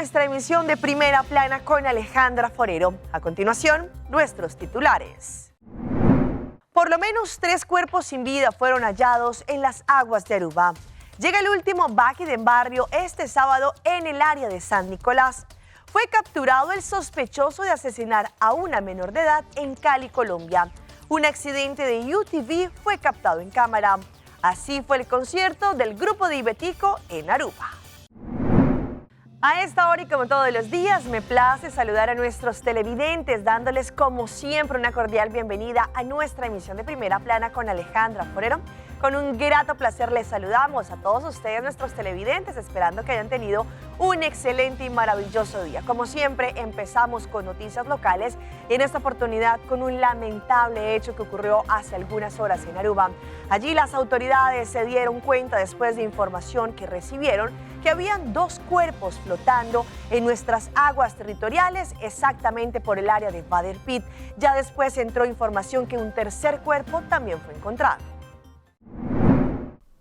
nuestra emisión de Primera Plana con Alejandra Forero. A continuación, nuestros titulares. Por lo menos tres cuerpos sin vida fueron hallados en las aguas de Aruba. Llega el último Baki de Barrio este sábado en el área de San Nicolás. Fue capturado el sospechoso de asesinar a una menor de edad en Cali, Colombia. Un accidente de UTV fue captado en cámara. Así fue el concierto del grupo de Ibetico en Aruba. A esta hora y como todos los días, me place saludar a nuestros televidentes, dándoles como siempre una cordial bienvenida a nuestra emisión de Primera Plana con Alejandra Forero. Con un grato placer les saludamos a todos ustedes, nuestros televidentes, esperando que hayan tenido un excelente y maravilloso día. Como siempre, empezamos con noticias locales y en esta oportunidad con un lamentable hecho que ocurrió hace algunas horas en Aruba. Allí las autoridades se dieron cuenta después de información que recibieron que habían dos cuerpos flotando en nuestras aguas territoriales, exactamente por el área de Vader Pit. Ya después entró información que un tercer cuerpo también fue encontrado.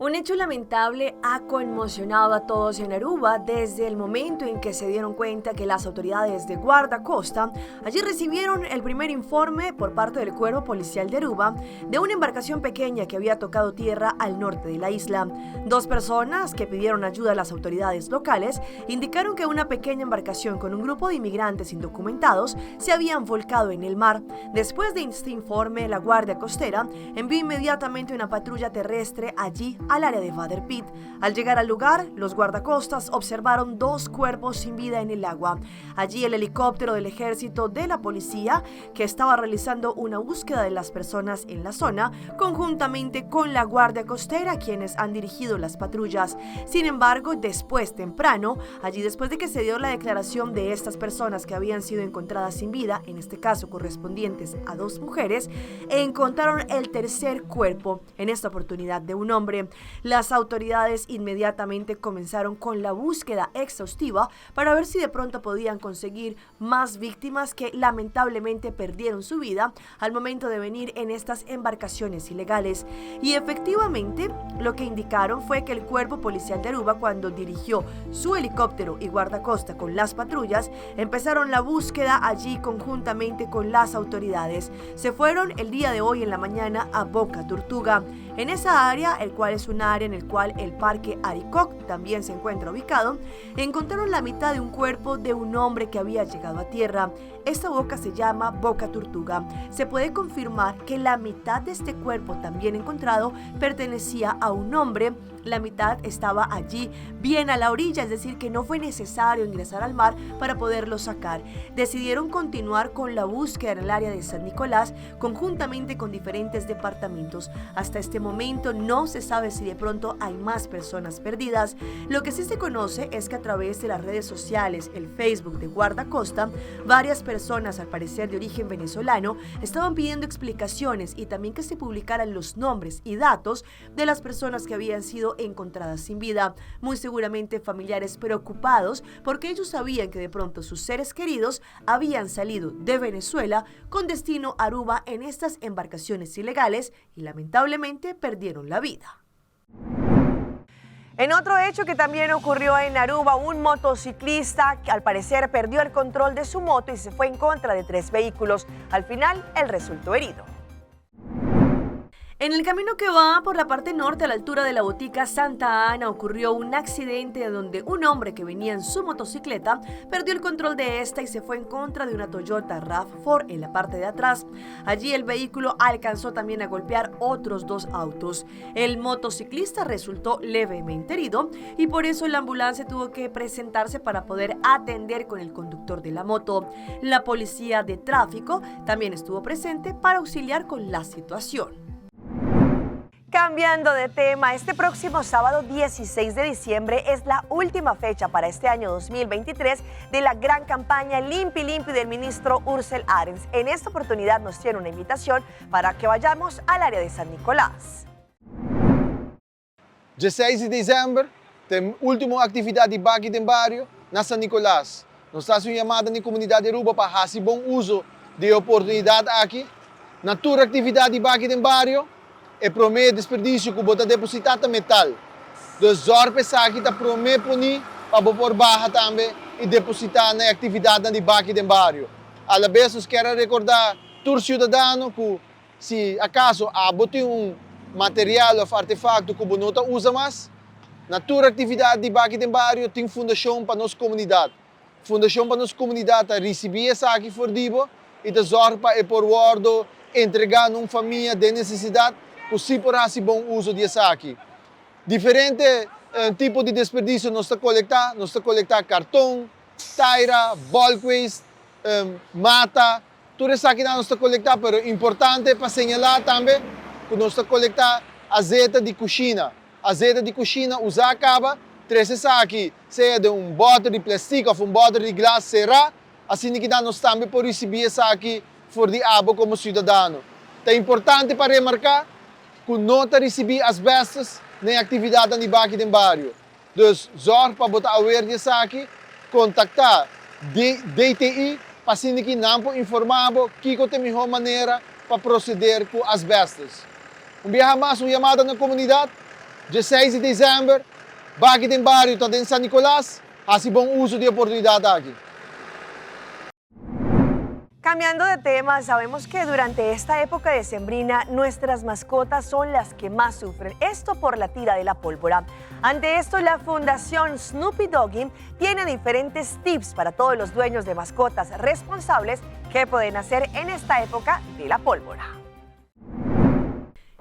Un hecho lamentable ha conmocionado a todos en Aruba desde el momento en que se dieron cuenta que las autoridades de guardacosta allí recibieron el primer informe por parte del cuerpo policial de Aruba de una embarcación pequeña que había tocado tierra al norte de la isla. Dos personas que pidieron ayuda a las autoridades locales indicaron que una pequeña embarcación con un grupo de inmigrantes indocumentados se habían volcado en el mar. Después de este informe, la Guardia Costera envió inmediatamente una patrulla terrestre allí al área de Vader Pit. Al llegar al lugar, los guardacostas observaron dos cuerpos sin vida en el agua. Allí el helicóptero del ejército de la policía, que estaba realizando una búsqueda de las personas en la zona, conjuntamente con la Guardia Costera, quienes han dirigido las patrullas. Sin embargo, después temprano, allí después de que se dio la declaración de estas personas que habían sido encontradas sin vida, en este caso correspondientes a dos mujeres, encontraron el tercer cuerpo, en esta oportunidad de un hombre. Las autoridades inmediatamente comenzaron con la búsqueda exhaustiva para ver si de pronto podían conseguir más víctimas que lamentablemente perdieron su vida al momento de venir en estas embarcaciones ilegales. Y efectivamente, lo que indicaron fue que el cuerpo policial de Aruba, cuando dirigió su helicóptero y guardacosta con las patrullas, empezaron la búsqueda allí conjuntamente con las autoridades. Se fueron el día de hoy en la mañana a Boca Tortuga. En esa área, el cual es un área en el cual el parque Arikok también se encuentra ubicado, encontraron la mitad de un cuerpo de un hombre que había llegado a tierra. Esta boca se llama Boca Tortuga. Se puede confirmar que la mitad de este cuerpo también encontrado pertenecía a un hombre. La mitad estaba allí, bien a la orilla, es decir, que no fue necesario ingresar al mar para poderlo sacar. Decidieron continuar con la búsqueda en el área de San Nicolás, conjuntamente con diferentes departamentos. Hasta este momento no se sabe si de pronto hay más personas perdidas. Lo que sí se conoce es que a través de las redes sociales, el Facebook de Guardacosta, varias personas, al parecer de origen venezolano, estaban pidiendo explicaciones y también que se publicaran los nombres y datos de las personas que habían sido encontradas sin vida. Muy seguramente familiares preocupados porque ellos sabían que de pronto sus seres queridos habían salido de Venezuela con destino a Aruba en estas embarcaciones ilegales y lamentablemente perdieron la vida. En otro hecho que también ocurrió en Aruba, un motociclista que al parecer perdió el control de su moto y se fue en contra de tres vehículos. Al final, él resultó herido. En el camino que va por la parte norte a la altura de la botica Santa Ana ocurrió un accidente donde un hombre que venía en su motocicleta perdió el control de esta y se fue en contra de una Toyota RAV4 en la parte de atrás. Allí el vehículo alcanzó también a golpear otros dos autos. El motociclista resultó levemente herido y por eso la ambulancia tuvo que presentarse para poder atender con el conductor de la moto. La policía de tráfico también estuvo presente para auxiliar con la situación. Cambiando de tema, este próximo sábado 16 de diciembre es la última fecha para este año 2023 de la gran campaña Limpi Limpi del ministro Ursel Arens. En esta oportunidad nos tiene una invitación para que vayamos al área de San Nicolás. 16 di december, tin ultimo actividad di Baki den Bario na San Nicolas. Nos ta haci un yamada na comunidad di Aruba pa haci bon uso di e oportunidad aki. Na tur actividad di Baki den Bario, e prome desperdicio cu bo ta deposita ta metal. Dus zorg pa esaki ta prome poni. pa bo por baha tambe i depositá na e aktividatnan di Baki den Bario. Alabes nos kier a rekordá tur siudadano ku si akaso abo tin un material òf artefakto ku bo no ta usa mas, na tur aktividat di Baki den Bario tin Fundashon pa Nos Komunidat. Fundashon pa Nos Komunidat ta risibí esaki for di bo i ta zòrg pa e por wòrdu entregá na un famia den nesesidat ku sí por hasi bon uso di esaki. Diferente tipo di desperdisio nos ta kolektá. Nos ta kolektá karton, taira, bulk waste, mata. Tur esakinan nos ta kolektá, pero importante pa señalá tambe ku nos ta kolektá azeta di kushina. Azeta di kushina usá kaba, trese esaki sea den un bòter di plèstik òf un bòter di glas será, asina kinan nos tambe por risibí esaki for di abo komo siudadano. Ta importante pa remarká ku no ta risibí asbestos na e aktividatnan di baki den bario. Dus zòrg pa bo ta awer di esaki, kontaktá DTI pa asina ki nan por informá bo kiko ta e mihó manera pa proseder ku asbestos. Un biaha mas un yamada na komunidat, dieseis di desèmber, baki den bario ta den San Nicolas, hasi bon uso di e oportunidat aki. Cambiando de tema, sabemos que durante esta época decembrina nuestras mascotas son las que más sufren, esto por la tira de la pólvora. Ante esto, la Fundación Snoopy Doggy tiene diferentes tips para todos los dueños de mascotas responsables que pueden hacer en esta época de la pólvora.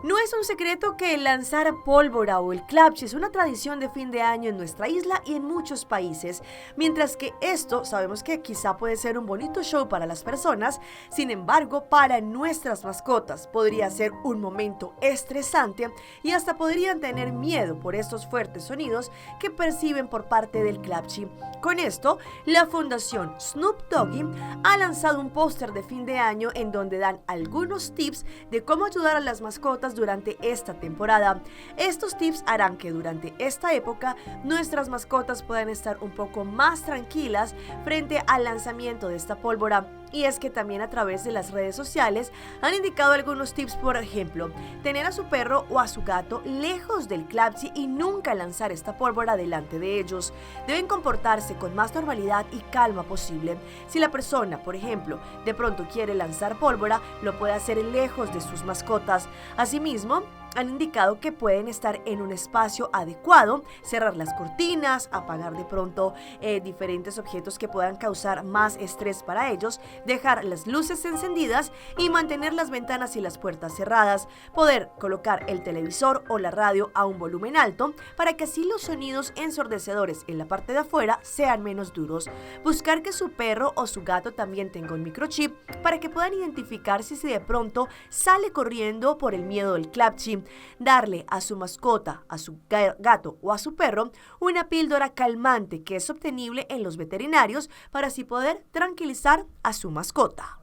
No es un secreto que lanzar pólvora o el clapche es una tradición de fin de año en nuestra isla y en muchos países. Mientras que esto sabemos que quizá puede ser un bonito show para las personas, sin embargo, para nuestras mascotas podría ser un momento estresante y hasta podrían tener miedo por estos fuertes sonidos que perciben por parte del clapchi. Con esto, la Fundación Snoop Doggy ha lanzado un póster de fin de año en donde dan algunos tips de cómo ayudar a las mascotas durante esta temporada. Estos tips harán que durante esta época nuestras mascotas puedan estar un poco más tranquilas frente al lanzamiento de esta pólvora. Y es que también a través de las redes sociales han indicado algunos tips, por ejemplo, tener a su perro o a su gato lejos del clapsi y nunca lanzar esta pólvora delante de ellos. Deben comportarse con más normalidad y calma posible. Si la persona, por ejemplo, de pronto quiere lanzar pólvora, lo puede hacer lejos de sus mascotas. Asimismo, han indicado que pueden estar en un espacio adecuado, cerrar las cortinas, apagar de pronto eh, diferentes objetos que puedan causar más estrés para ellos, dejar las luces encendidas y mantener las ventanas y las puertas cerradas, poder colocar el televisor o la radio a un volumen alto para que así los sonidos ensordecedores en la parte de afuera sean menos duros, buscar que su perro o su gato también tenga un microchip para que puedan identificar si de pronto sale corriendo por el miedo del clapchi, darle a su mascota, a su gato o a su perro una píldora calmante que es obtenible en los veterinarios para así poder tranquilizar a su mascota.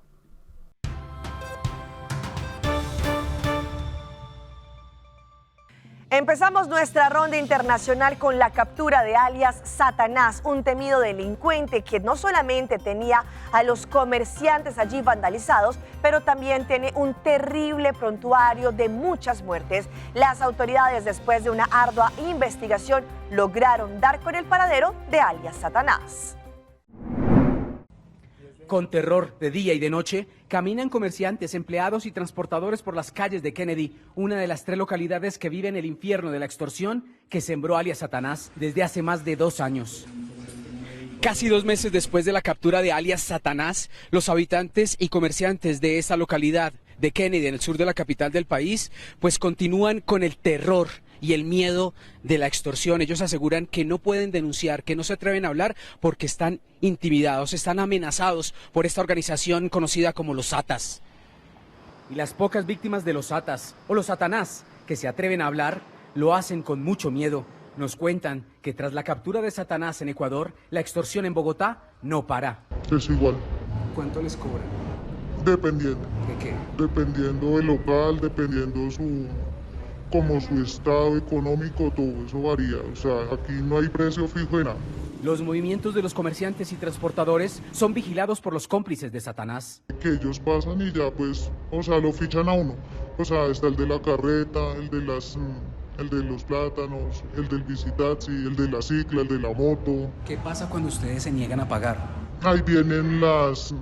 Empezamos nuestra ronda internacional con la captura de alias Satanás, un temido delincuente que no solamente tenía a los comerciantes allí vandalizados, pero también tiene un terrible prontuario de muchas muertes. Las autoridades, después de una ardua investigación, lograron dar con el paradero de alias Satanás. Con terror de día y de noche, caminan comerciantes, empleados y transportadores por las calles de Kennedy, una de las tres localidades que viven el infierno de la extorsión que sembró alias Satanás desde hace más de dos años. Casi dos meses después de la captura de alias Satanás, los habitantes y comerciantes de esa localidad de Kennedy, en el sur de la capital del país, pues continúan con el terror y el miedo de la extorsión. Ellos aseguran que no pueden denunciar, que no se atreven a hablar porque están intimidados, están amenazados por esta organización conocida como los Atas. Y las pocas víctimas de los Atas o los Satanás que se atreven a hablar lo hacen con mucho miedo. Nos cuentan que tras la captura de Satanás en Ecuador, la extorsión en Bogotá no para. Es igual. ¿Cuánto les cobran? Dependiendo. ¿De qué? Dependiendo del local, dependiendo su como su estado económico, todo eso varía. O sea, aquí no hay precio fijo de nada. Los movimientos de los comerciantes y transportadores son vigilados por los cómplices de Satanás. Que ellos pasan y ya pues, o sea, lo fichan a uno. O sea, está el de la carreta, el de las mm, El de los plátanos, el del bicitaxi, el de la cicla, el de la moto. ¿Qué pasa cuando ustedes se niegan a pagar? Ahí vienen las,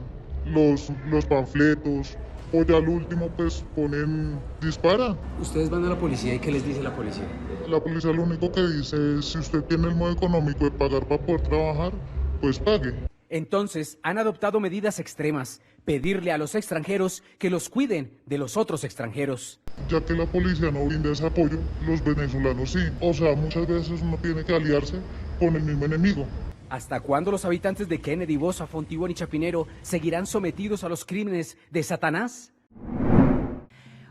los panfletos, o ya al último pues ponen, disparan. ¿Ustedes van a la policía y qué les dice la policía? La policía lo único que dice es, si usted tiene el modo económico de pagar para poder trabajar, pues pague. Entonces han adoptado medidas extremas, pedirle a los extranjeros que los cuiden de los otros extranjeros. Ya que la policía no brinda ese apoyo, los venezolanos sí. O sea, muchas veces uno tiene que aliarse con el mismo enemigo. ¿Hasta cuándo los habitantes de Kennedy, Bosa, Fontibón y Chapinero seguirán sometidos a los crímenes de Satanás?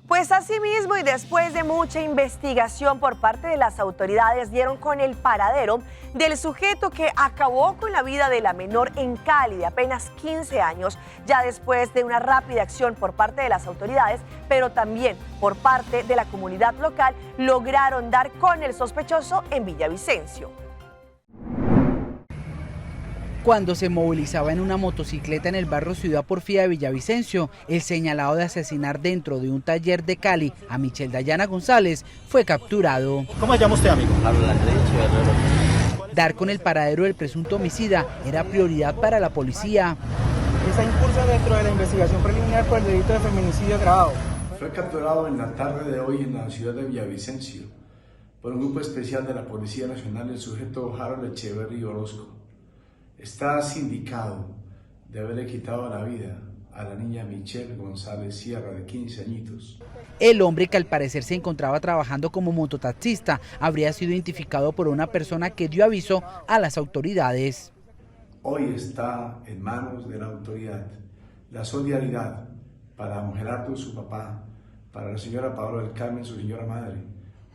Pues asimismo, y después de mucha investigación por parte de las autoridades, dieron con el paradero del sujeto que acabó con la vida de la menor en Cali de apenas 15 años, ya después de una rápida acción por parte de las autoridades, pero también por parte de la comunidad local, lograron dar con el sospechoso en Villavicencio. Cuando se movilizaba en una motocicleta en el barrio Ciudad Porfía de Villavicencio, el señalado de asesinar dentro de un taller de Cali a Michelle Dayana González fue capturado. ¿Cómo se llama usted, amigo? Dar con el paradero del presunto homicida era prioridad para la policía. Está en curso dentro de la investigación preliminar por el delito de feminicidio agravado. Fue capturado en la tarde de hoy en la ciudad de Villavicencio por un grupo especial de la Policía Nacional el sujeto Harold Echeverry Orozco. Está sindicado de haberle quitado la vida a la niña Michelle González Sierra, de 15 añitos. El hombre, que al parecer se encontraba trabajando como mototaxista, habría sido identificado por una persona que dio aviso a las autoridades. Hoy está en manos de la autoridad la solidaridad para don Gerardo, su papá, para la señora Paola del Carmen, su señora madre,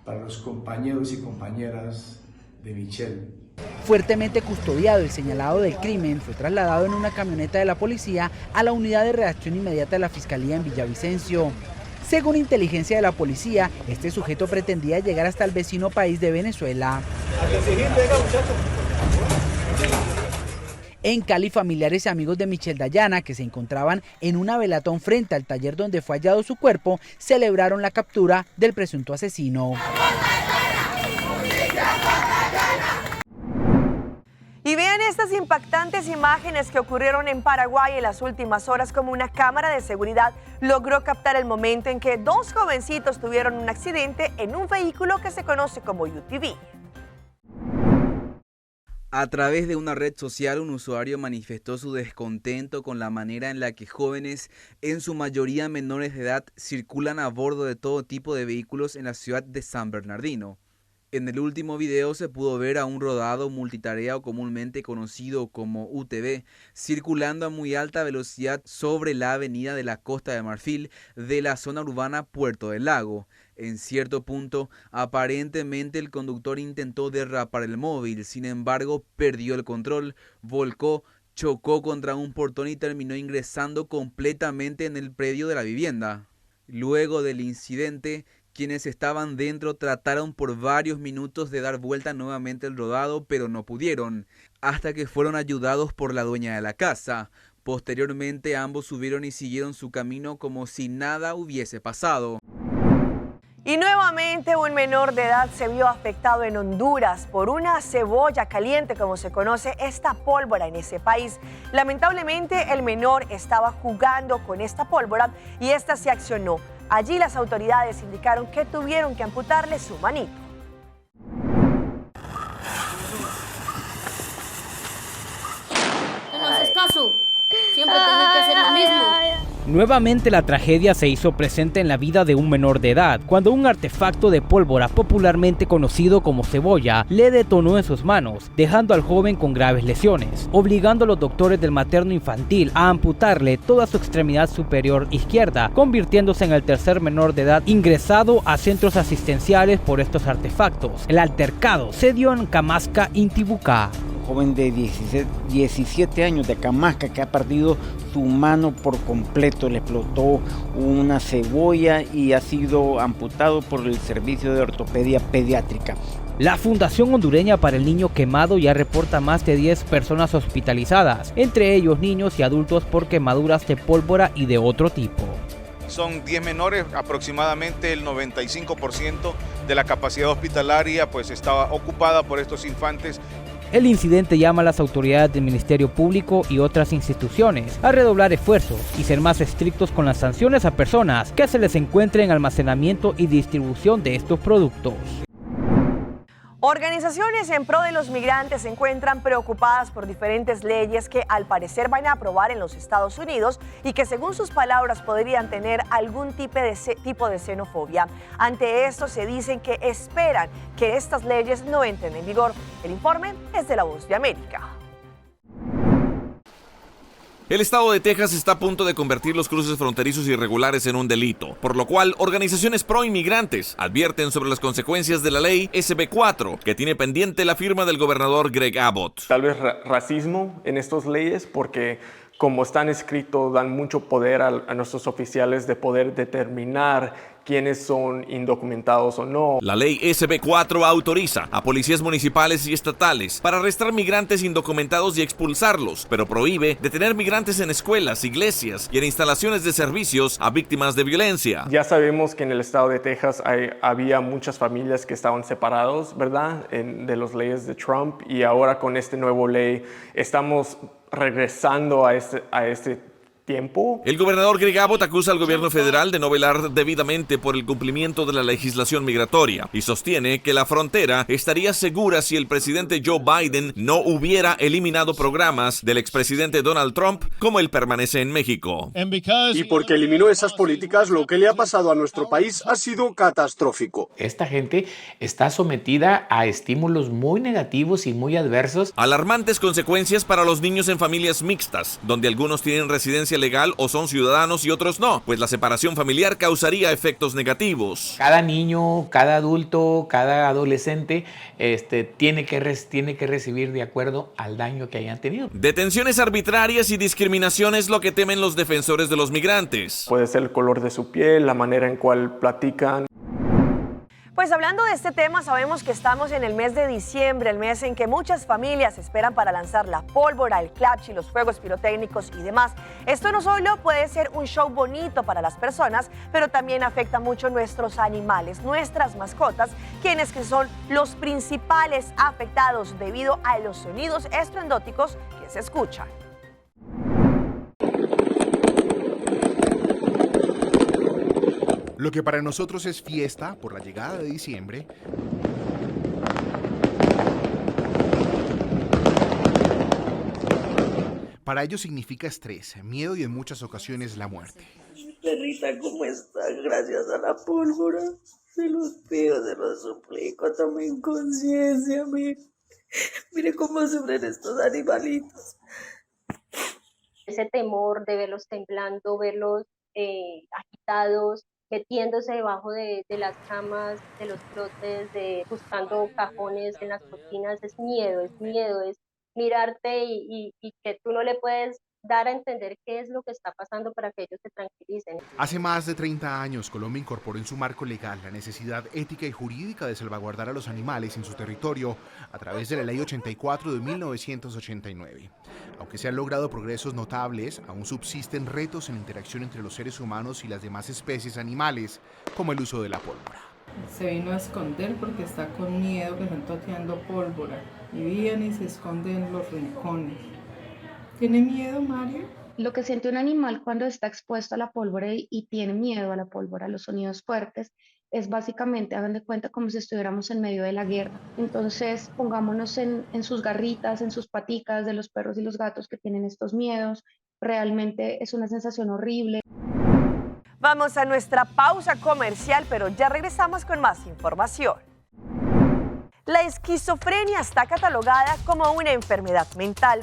para los compañeros y compañeras de Michelle. Fuertemente custodiado, el señalado del crimen fue trasladado en una camioneta de la policía a la unidad de reacción inmediata de la Fiscalía en Villavicencio. Según inteligencia de la policía, este sujeto pretendía llegar hasta el vecino país de Venezuela. En Cali, familiares y amigos de Michelle Dayana, que se encontraban en una velatón frente al taller donde fue hallado su cuerpo, celebraron la captura del presunto asesino. Y vean estas impactantes imágenes que ocurrieron en Paraguay en las últimas horas, como una cámara de seguridad logró captar el momento en que dos jovencitos tuvieron un accidente en un vehículo que se conoce como UTV. A través de una red social, un usuario manifestó su descontento con la manera en la que jóvenes, en su mayoría menores de edad, circulan a bordo de todo tipo de vehículos en la ciudad de San Bernardino. En el último video se pudo ver a un rodado multitarea o comúnmente conocido como UTV circulando a muy alta velocidad sobre la avenida de la Costa de Marfil de la zona urbana Puerto del Lago. En cierto punto, aparentemente el conductor intentó derrapar el móvil, sin embargo perdió el control, volcó, chocó contra un portón y terminó ingresando completamente en el predio de la vivienda. Luego del incidente, quienes estaban dentro trataron por varios minutos de dar vuelta nuevamente el rodado, pero no pudieron, hasta que fueron ayudados por la dueña de la casa. Posteriormente ambos subieron y siguieron su camino como si nada hubiese pasado. Y nuevamente un menor de edad se vio afectado en Honduras por una cebolla caliente, como se conoce esta pólvora en ese país. Lamentablemente el menor estaba jugando con esta pólvora y esta se accionó. Allí las autoridades indicaron que tuvieron que amputarle su manito. No haces caso. Siempre tengo que hacer lo mismo. Nuevamente la tragedia se hizo presente en la vida de un menor de edad, cuando un artefacto de pólvora popularmente conocido como cebolla le detonó en sus manos, dejando al joven con graves lesiones, obligando a los doctores del materno infantil a amputarle toda su extremidad superior izquierda, convirtiéndose en el tercer menor de edad ingresado a centros asistenciales por estos artefactos. El altercado se dio en Camasca, Intibucá. Joven de 17 años de Camasca que ha perdido su mano por completo, le explotó una cebolla y ha sido amputado por el servicio de ortopedia pediátrica. La Fundación Hondureña para el Niño Quemado ya reporta más de 10 personas hospitalizadas, entre ellos niños y adultos por quemaduras de pólvora y de otro tipo. Son 10 menores, aproximadamente el 95% de la capacidad hospitalaria pues estaba ocupada por estos infantes. El incidente llama a las autoridades del Ministerio Público y otras instituciones a redoblar esfuerzos y ser más estrictos con las sanciones a personas que se les encuentre en almacenamiento y distribución de estos productos. Organizaciones en pro de los migrantes se encuentran preocupadas por diferentes leyes que al parecer van a aprobar en los Estados Unidos y que según sus palabras podrían tener algún tipo de, tipo de xenofobia. Ante esto se dicen que esperan que estas leyes no entren en vigor. El informe es de La Voz de América. El estado de Texas está a punto de convertir los cruces fronterizos irregulares en un delito, por lo cual organizaciones pro inmigrantes advierten sobre las consecuencias de la ley SB4, que tiene pendiente la firma del gobernador Greg Abbott. Tal vez racismo en estas leyes, porque como están escritos dan mucho poder a nuestros oficiales de poder determinar quiénes son indocumentados o no. La ley SB4 autoriza a policías municipales y estatales para arrestar migrantes indocumentados y expulsarlos, pero prohíbe detener migrantes en escuelas, iglesias y en instalaciones de servicios a víctimas de violencia. Ya sabemos que en el estado de Texas había muchas familias que estaban separados, ¿verdad?, de las leyes de Trump, y ahora con esta nueva ley estamos regresando a este tiempo. El gobernador Greg Abbott acusa al gobierno federal de no velar debidamente por el cumplimiento de la legislación migratoria y sostiene que la frontera estaría segura si el presidente Joe Biden no hubiera eliminado programas del expresidente Donald Trump como él permanece en México. Y porque eliminó esas políticas, lo que le ha pasado a nuestro país ha sido catastrófico. Esta gente está sometida a estímulos muy negativos y muy adversos. Alarmantes consecuencias para los niños en familias mixtas, donde algunos tienen residencia legal o son ciudadanos y otros no, pues la separación familiar causaría efectos negativos. Cada niño, cada adulto, cada adolescente tiene que recibir de acuerdo al daño que hayan tenido. Detenciones arbitrarias y discriminación es lo que temen los defensores de los migrantes. Puede ser el color de su piel, la manera en cual platican. Pues hablando de este tema, sabemos que estamos en el mes de diciembre, el mes en que muchas familias esperan para lanzar la pólvora, el clapchi, los fuegos pirotécnicos y demás. Esto no solo puede ser un show bonito para las personas, pero también afecta mucho nuestros animales, nuestras mascotas, quienes que son los principales afectados debido a los sonidos estruendóticos que se escuchan. Lo que para nosotros es fiesta por la llegada de diciembre, para ellos significa estrés, miedo y en muchas ocasiones la muerte. Mi perrita, ¿cómo está? Gracias a la pólvora. Se los pido, se los suplico, tomen conciencia, mire. Mire cómo sufren estos animalitos. Ese temor de verlos temblando, verlos agitados, metiéndose debajo de las camas, de los closets, buscando cajones en las cocinas, es miedo, es mirarte y que tú no le puedes dar a entender qué es lo que está pasando para que ellos se tranquilicen. Hace más de 30 años, Colombia incorporó en su marco legal la necesidad ética y jurídica de salvaguardar a los animales en su territorio a través de la Ley 84 de 1989. Aunque se han logrado progresos notables, aún subsisten retos en la interacción entre los seres humanos y las demás especies animales, como el uso de la pólvora. Se vino a esconder porque está con miedo que están toteando pólvora y viene y se esconde en los rincones. ¿Tiene miedo, Mario? Lo que siente un animal cuando está expuesto a la pólvora y tiene miedo a la pólvora, a los sonidos fuertes, es básicamente, hagan de cuenta, como si estuviéramos en medio de la guerra. Entonces, pongámonos en sus garritas, en sus paticas de los perros y los gatos que tienen estos miedos. Realmente es una sensación horrible. Vamos a nuestra pausa comercial, pero ya regresamos con más información. La esquizofrenia está catalogada como una enfermedad mental.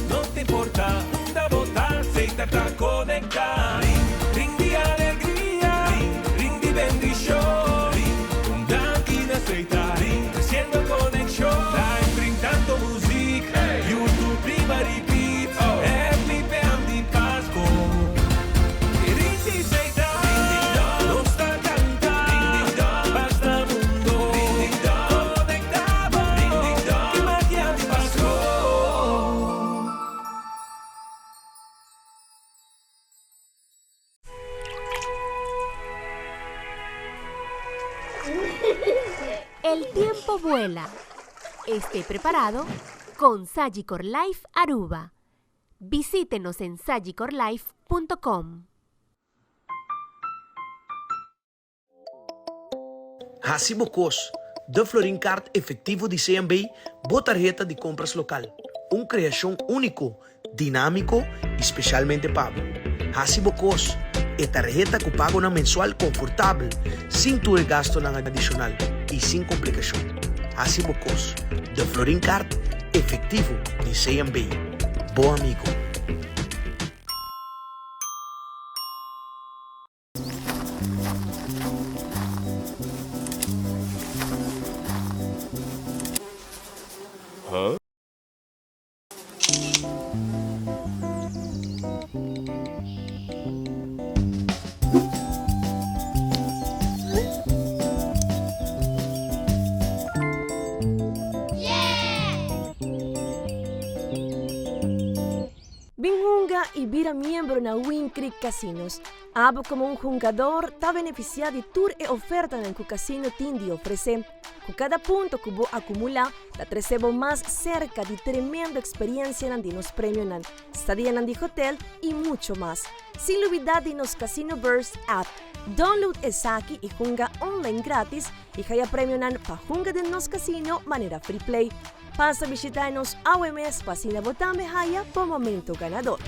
No te importa, una bota, se trata conectar. Ring de alegría, ring de bendición, un gran aceita, haciendo conexión. Ring tanto música, YouTube, prima repeat, mi peam di Pasco. Ring di seita, no está canta, El tiempo vuela. Esté preparado con Sagicor Life Aruba. Visítenos en sagicorlife.com. Hasi bo kos, De Florin Card Efectivo di CMB, bo tarheta di kompras lokal. Un kreashon úniko, dinámiko i spesialmente pa bo. Hasi bo kos, e tarheta ku pagonan mensual konfortabel, sin tur e gastunan adishonal i sin komplikashon. Hasi bo kos, De Florin Card Efectivo di CMB, bo amigo. Bin hunga y bira miembro na Wind Creek Casinos. Abo como un hungador ta beneficia di tur e ofertanan cu casino tin di ofrece. Cu cada punto cu bo acumula ta trece bo mas cerca di tremendo experiencianan di nos premionan, stadianan di hotel y mucho mas. Sin lubida di nos Casino Burst app. Download esaki y hunga online gratis y haya premionan pa hunga den nos casino manera free play. Pasa bishita nos awe mes pa asina bo tambe haya bo momento ganador.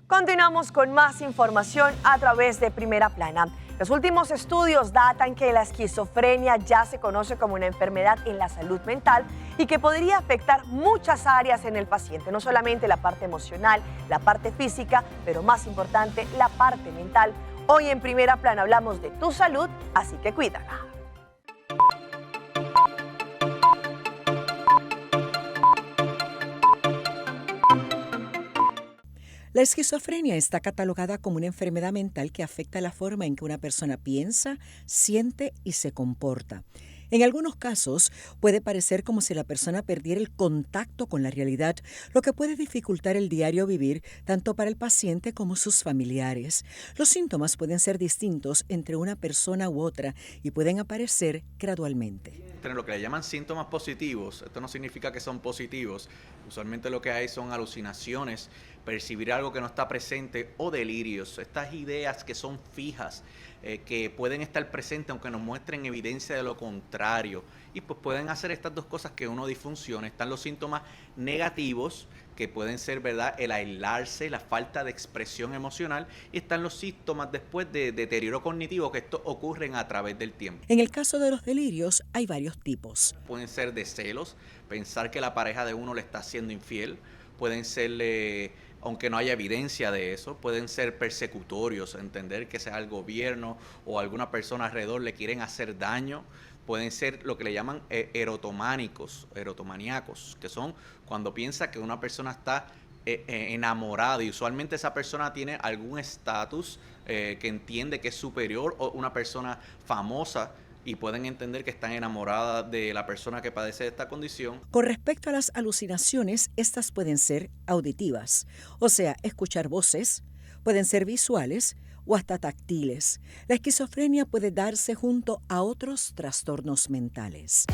Continuamos con más información a través de Primera Plana. Los últimos estudios datan que la esquizofrenia ya se conoce como una enfermedad en la salud mental y que podría afectar muchas áreas en el paciente, no solamente la parte emocional, la parte física, pero más importante, la parte mental. Hoy en Primera Plana hablamos de tu salud, así que cuídala. La esquizofrenia está catalogada como una enfermedad mental que afecta la forma en que una persona piensa, siente y se comporta. En algunos casos puede parecer como si la persona perdiera el contacto con la realidad, lo que puede dificultar el diario vivir tanto para el paciente como sus familiares. Los síntomas pueden ser distintos entre una persona u otra y pueden aparecer gradualmente. Tener lo que le llaman síntomas positivos, esto no significa que son positivos, usualmente lo que hay son alucinaciones, percibir algo que no está presente o delirios, estas ideas que son fijas, eh, que pueden estar presentes aunque nos muestren evidencia de lo contrario. Y pues pueden hacer estas dos cosas que uno disfunciona. Están los síntomas negativos, que pueden ser, ¿verdad?, el aislarse, la falta de expresión emocional, y están los síntomas después de deterioro cognitivo, que esto ocurren a través del tiempo. En el caso de los delirios hay varios tipos. Pueden ser de celos, pensar que la pareja de uno le está siendo infiel, pueden serle aunque no haya evidencia de eso, pueden ser persecutorios, entender que sea el gobierno o alguna persona alrededor le quieren hacer daño, pueden ser lo que le llaman eh, erotománicos, erotomaníacos, que son cuando piensa que una persona está eh, eh, enamorada y usualmente esa persona tiene algún estatus que entiende que es superior o una persona famosa y pueden entender que están enamoradas de la persona que padece de esta condición. Con respecto a las alucinaciones, estas pueden ser auditivas, o sea, escuchar voces, pueden ser visuales o hasta táctiles. La esquizofrenia puede darse junto a otros trastornos mentales.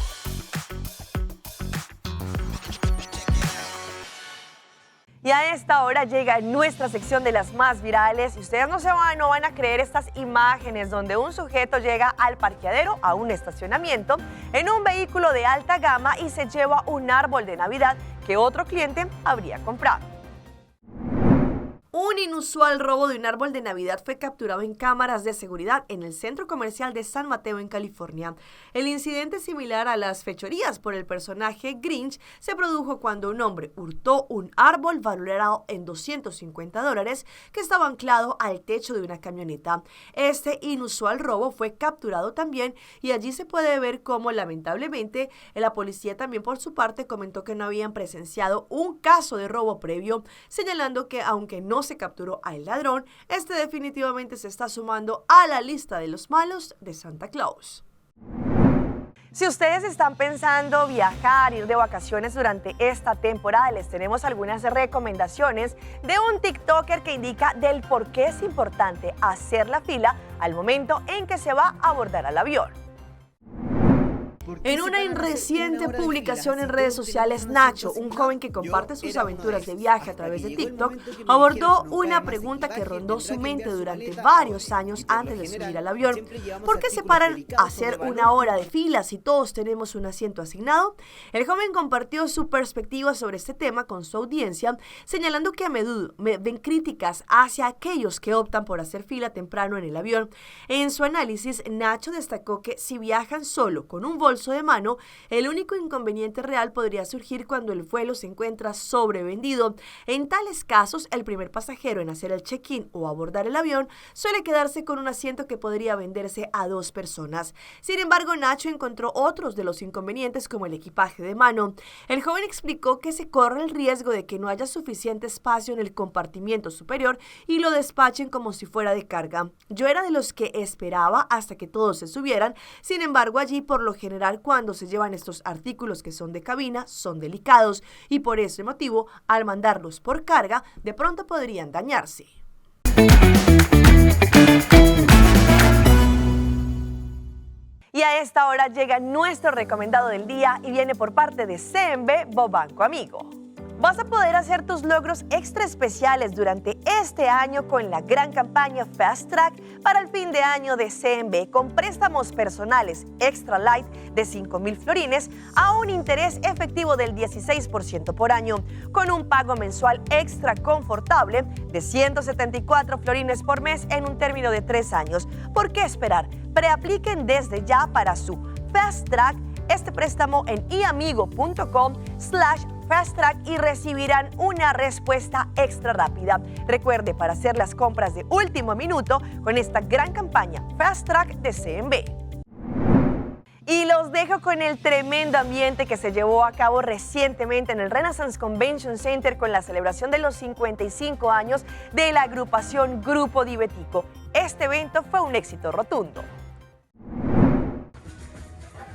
Y a esta hora llega nuestra sección de las más virales. Y ustedes no se van, no van a creer estas imágenes donde un sujeto llega al parqueadero, a un estacionamiento, en un vehículo de alta gama y se lleva un árbol de Navidad que otro cliente habría comprado. Un inusual robo de un árbol de Navidad fue capturado en cámaras de seguridad en el centro comercial de San Mateo, en California. El incidente similar a las fechorías por el personaje Grinch se produjo cuando un hombre hurtó un árbol valorado en 250 dólares que estaba anclado al techo de una camioneta. Este inusual robo fue capturado también y allí se puede ver cómo lamentablemente la policía también por su parte comentó que no habían presenciado un caso de robo previo, señalando que aunque no se capturó al ladrón, este definitivamente se está sumando a la lista de los malos de Santa Claus. Si ustedes están pensando viajar, ir de vacaciones durante esta temporada, les tenemos algunas recomendaciones de un TikToker que indica del por qué es importante hacer la fila al momento en que se va a abordar al avión. En una reciente publicación en redes sociales, Nacho, un joven que comparte sus aventuras de viaje a través de TikTok, abordó una pregunta que rondó su mente durante varios años antes de subir al avión. ¿Por qué se paran a hacer una hora de fila si todos tenemos un asiento asignado? El joven compartió su perspectiva sobre este tema con su audiencia, señalando que a menudo ven críticas hacia aquellos que optan por hacer fila temprano en el avión. En su análisis, Nacho destacó que si viajan solo con un bolso de mano, el único inconveniente real podría surgir cuando el vuelo se encuentra sobrevendido. En tales casos, el primer pasajero en hacer el check-in o abordar el avión suele quedarse con un asiento que podría venderse a dos personas. Sin embargo, Nacho encontró otros de los inconvenientes como el equipaje de mano. El joven explicó que se corre el riesgo de que no haya suficiente espacio en el compartimiento superior y lo despachen como si fuera de carga. Yo era de los que esperaba hasta que todos se subieran, sin embargo, allí por lo general cuando se llevan estos artículos que son de cabina son delicados y por ese motivo al mandarlos por carga de pronto podrían dañarse. Y a esta hora llega nuestro recomendado del día y viene por parte de CMB Bobanco Amigo. Vas a poder hacer tus logros extra especiales durante este año con la gran campaña Fast Track para el fin de año de CMB con préstamos personales Extra Light de 5.000 florines a un interés efectivo del 16% por año, con un pago mensual extra confortable de 174 florines por mes en un término de 3 años. ¿Por qué esperar? Preapliquen desde ya para su Fast Track este préstamo en iamigo.com/fasttrack y recibirán una respuesta extra rápida. Recuerde, para hacer las compras de último minuto con esta gran campaña Fast Track de CMB. Y los dejo con el tremendo ambiente que se llevó a cabo recientemente en el Renaissance Convention Center con la celebración de los 55 años de la agrupación Grupo Dibetico. Este evento fue un éxito rotundo.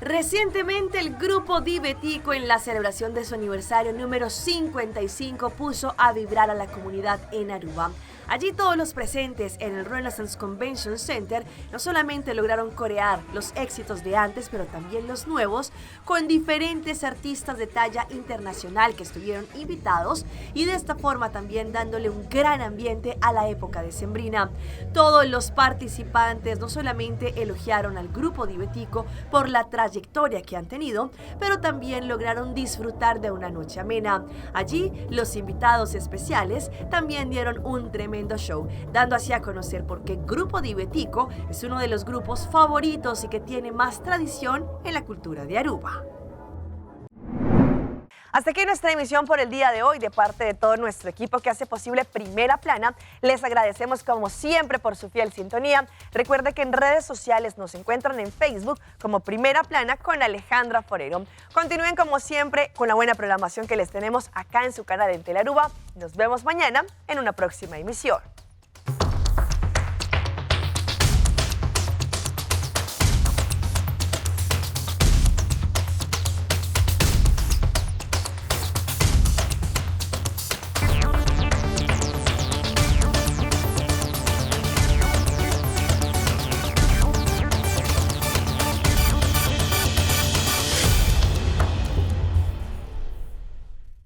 Recientemente el grupo Dibetico en la celebración de su aniversario número 55 puso a vibrar a la comunidad en Aruba. Allí todos los presentes en el Renaissance Convention Center no solamente lograron corear los éxitos de antes, pero también los nuevos, con diferentes artistas de talla internacional que estuvieron invitados y de esta forma también dándole un gran ambiente a la época decembrina. Todos los participantes no solamente elogiaron al grupo Dibetico por la trayectoria que han tenido, pero también lograron disfrutar de una noche amena. Allí los invitados especiales también dieron un tremendo show, dando así a conocer por qué Grupo Dibetico es uno de los grupos favoritos y que tiene más tradición en la cultura de Aruba. Hasta aquí nuestra emisión por el día de hoy de parte de todo nuestro equipo que hace posible Primera Plana. Les agradecemos como siempre por su fiel sintonía. Recuerde que en redes sociales nos encuentran en Facebook como Primera Plana con Alejandra Forero. Continúen como siempre con la buena programación que les tenemos acá en su canal en Telaruba. Nos vemos mañana en una próxima emisión.